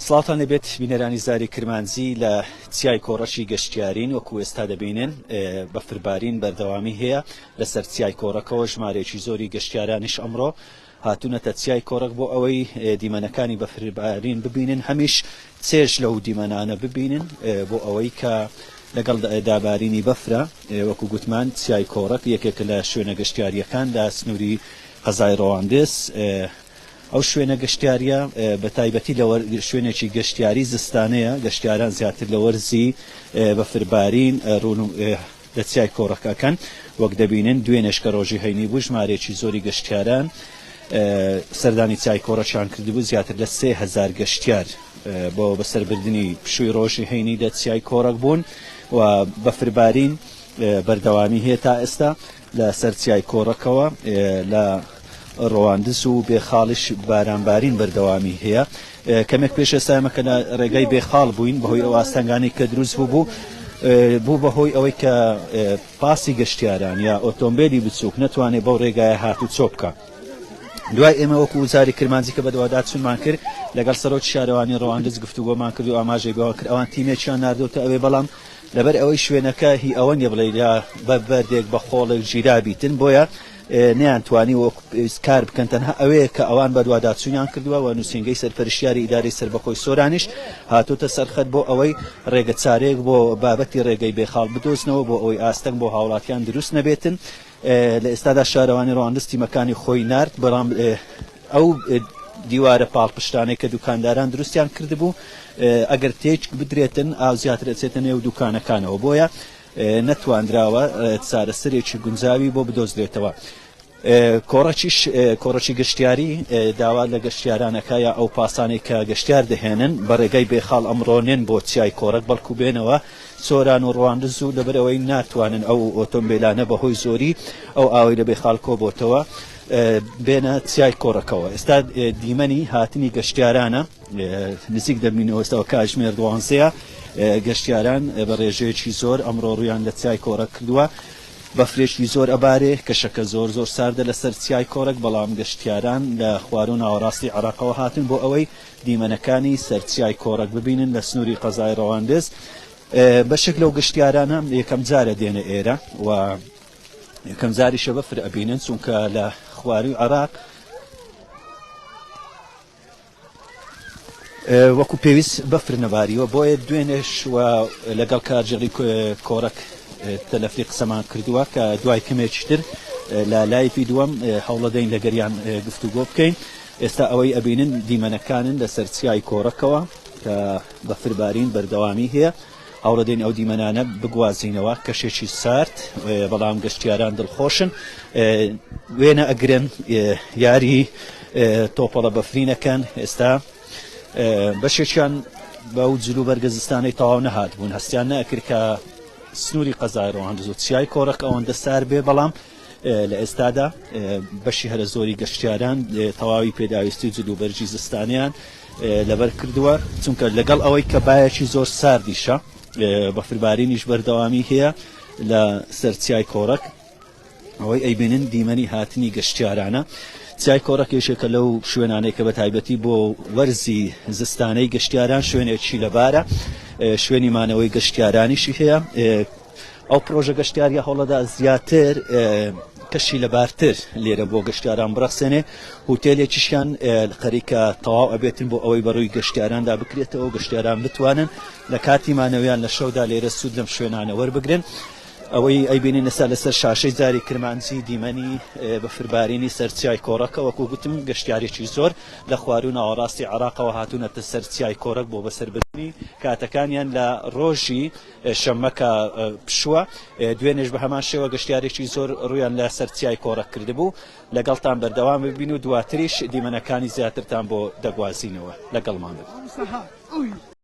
سڵاوتان لێبێت بینەرانی زاری کرمانجی لە چیای کۆڕەکی گەشتیارین وەکو ئێستا دەبینن بەفربارین بەردەوامی هەیە لەسەر چیای کۆڕەکەوە ژمارەیەکی زۆری گەشتیارانیش ئەمڕۆ هاتوونەتە چیای کۆڕەک بۆ ئەوەی دیمەنەکانی بەفربارین ببینن هەمیش چێژ لەو دیمەنانە ببینن بۆ ئەوەی کە لەگەڵ دابارینی بەفرە وەکو گوتمان چیای کۆڕەک یەکێکە لە شوێنە گەشتیارییەکان لە سنووری قەزای ڕەواندز. ئەو شوێنە گەشتیارییە بە تایبەتی لە شوێنێکی گەشتیاری زستانەیە، گەشتیاران زیاتر لە وەرزی بەفربارین ڕوون لە چیای کۆڕەک ئەکەن، وەک دەبینن دوێنێش کە ڕۆژی هەینی بوو ژمارەیەکی زۆری گەشتیاران سەردانی چیای کۆڕەکیان کردبوو، زیاتر لە 3000 گەشتیار بۆ بەسەربردنی پشووی ڕۆژی هەینی لە چیای کۆڕەک بوون و بەفربارین بەردەوامی هەیە تا ئێستا. لە سەر چیای کۆڕەکەوە لە ڕەواندز و بێخاڵیش بارانبارین بەردەوامی هەیە. کەمێک پێش ئێستا ئێمە کە لە ڕێگای بێخاڵ بووین بەهۆی ئەو ئاستەنگانەی کە دروست بوو بوو بوو بەهۆی ئەوەی کە پاسی گەشتیاران یا ئۆتۆمبیلی بچووک نەتوانێت بەو ڕێگایە هاتوچۆ بکە. دوای ئێمە وەکو وزاری کرمانجی کە بەدواداچوونمان کرد لەگەڵ سەرۆکی شارەوانی ڕەواندز گفتوگۆمان کرد و ئاماژەی بەوە کرد ئەوان تیمێکیان ناردۆتە ئەوێ بەڵام لەبەر ئەوەی شوێنەکە هی ئەوە نیە بڵێی لە بە بەردێک بە خۆڵێک گیرا بیتن بۆیە نەیان توانی وەک پێویست کار بکەن تەنها ئەوەیە کە ئەوان بەدواداچوونیان کردووە و نووسینگەی سەرپەرشتیاری ئیدارەی سەربەخۆی سۆرانیش هاتۆتە سەرخەت بۆ ئەوەی ڕێگە چارەیەک بۆ بابەتی ڕێگەی بێخاڵ بدۆزنەوە بۆ ئەوەی ئاستەنگ بۆ هاوڵاتیان دروست نەبێتن لە ئێستادا شارەوانی ڕواندز تیمەکانی خۆی نارد بەڵام ئەو دیوارە پاڵپشتانەی کە دوکانداران دروستیان کردبوو ئەگەر تێک بدرێتن ئاو زیاتر ئەچێتە نێو دوکانەکانەوە بۆیە نەتواندراوە چارەسەرێکی گونجاوی بۆ بدۆزرێتەوە. کۆڕەکیش کۆڕەکی گەشتیاری داوا لە گەشتیارانەکە یا ئەو پاسانەی کە گەشتیار دەهێنن بە ڕێگای بێخاڵ ئەمڕۆ نێن بۆ چیای کۆڕەک بەڵکو بێنەوە سۆران و ڕواندز و لەبەرئەوەی ناتوانن ئەو ئۆتۆمبیلانە بەهۆی زۆری ئەو ئاوەی لە بێخاڵ کۆبۆتەوە بێنە چیای کۆڕەکەوە. ئێستا دیمەنی هاتنی گەشتیارانە نزیک دەبینەوە ئێستاوە کاتژمێر دوانزەیە گەشتیاران بە ڕێژەیەکی زۆر ئەمڕۆ ڕوویان لە چیای کۆڕەک کردووە. بەفرێکی زۆر ئەبارێ، کەشەکە زۆر زۆر ساردە لەسەر چیای کۆڕەک، بەڵام گەشتیاران لە خواروو ناوەڕاستی عێراقەوە هاتوون بۆ ئەوەی دیمەنەکانی سەر چیای کۆڕەک ببینن لە سنووری قەزای ڕەواندز. بەشێک لەو گەشتیارانە یەکەم جارە دێنە ئێرە و یەکەم جاریشە بەفر ئەبینن چونکە لە خواروی عێراق وەکو پێویست بەفر نەباریوە بۆیە دوێنێش و لەگەڵ کارگێڕی کۆڕەک تەلەفری قسەمان کردووە کە دوای کەمێکی تر لە لایفی دووەم هەوڵەدەین لەگەریان گفتوگۆ بکەین ئێستا ئەوەی ئەبینن دیمەنەکانن لەسەر چیای کۆڕەکەوە کە بەفربارین بەردەوامی هەیە هەوڵەدەین ئەو دیمەنانە بگوازینەوە، کەشێکی سارد، بەڵام گەشتیاران دڵخۆشن، وێنە ئەگرن، یاری تۆپەڵە بەفرین ئەکەن، ئێستا بەشێکیان بەو جلوبەرگە زستانەی تەواو نەهاتبوون، هەستیان نەئەکرد کە سنووری قەزای ڕەواندز و چیای کۆڕەک ئەوەندە سار بێ، بەڵام لە ئێستادا بەشی هەرە زۆری گەشتیاران تەواوی پێداویستی و جلوبەرگی زستانیان لەبەر کردووە، چونکە لەگەڵ ئەوەی کە بایەکی زۆر ساردیشە، بەفربارینیش بەردەوامی هەیە لە سەر چیای کۆڕەک. ئەوەی ئەیبینن دیمەنی هاتنی گەشتیارانە. چیای کۆڕەک یەکێکە لەو شوێنانەی کە بە تایبەتی بۆ وەرزی زستانەی گەشتیاران شوێنێکی لەبارە، شوێنی مانەوەی گەشتیارانیشی هەیە. ئەو پرۆژە گەشتیاریە هەوڵەدا زیاتر کەشی لەبارتر لێرە بۆ گەشتیاران بڕەخسێنێ، هوتێلێکیشیان خەریکە تەواو ئەبێتن بۆ ئەوەی بەڕووی گەشتیاراندا بکرێتەوە و گەشتیاران بتوانن لە کاتی مانەوەیان لە شەودا لێرە سوود لەم شوێنانە وەربگرن. ئەوەی ئەیبینین ئێستا لەسەر شاشەی زاری کرمانجی دیمەنی بەفربارینی سەر چیای کۆڕەکە، وەکو گوتم گەشتیارێکی زۆر لە خواروو ناوەڕاستی عێراقەوە هاتوونەتە سەر چیای کۆڕەک بۆ بەسەربردنی کاتەکانیان لە ڕۆژی شەممە کە پشووە، دوێنێش بە هەمان شێوە گەشتیارێکی زۆر ڕوویان لە سەر چیای کۆڕەک کردبوو. لەگەڵتان بەردەوام ببین و دواتریش دیمەنەکانی زیاترتان بۆ دەگوازینەوە. لەگەڵمان بن.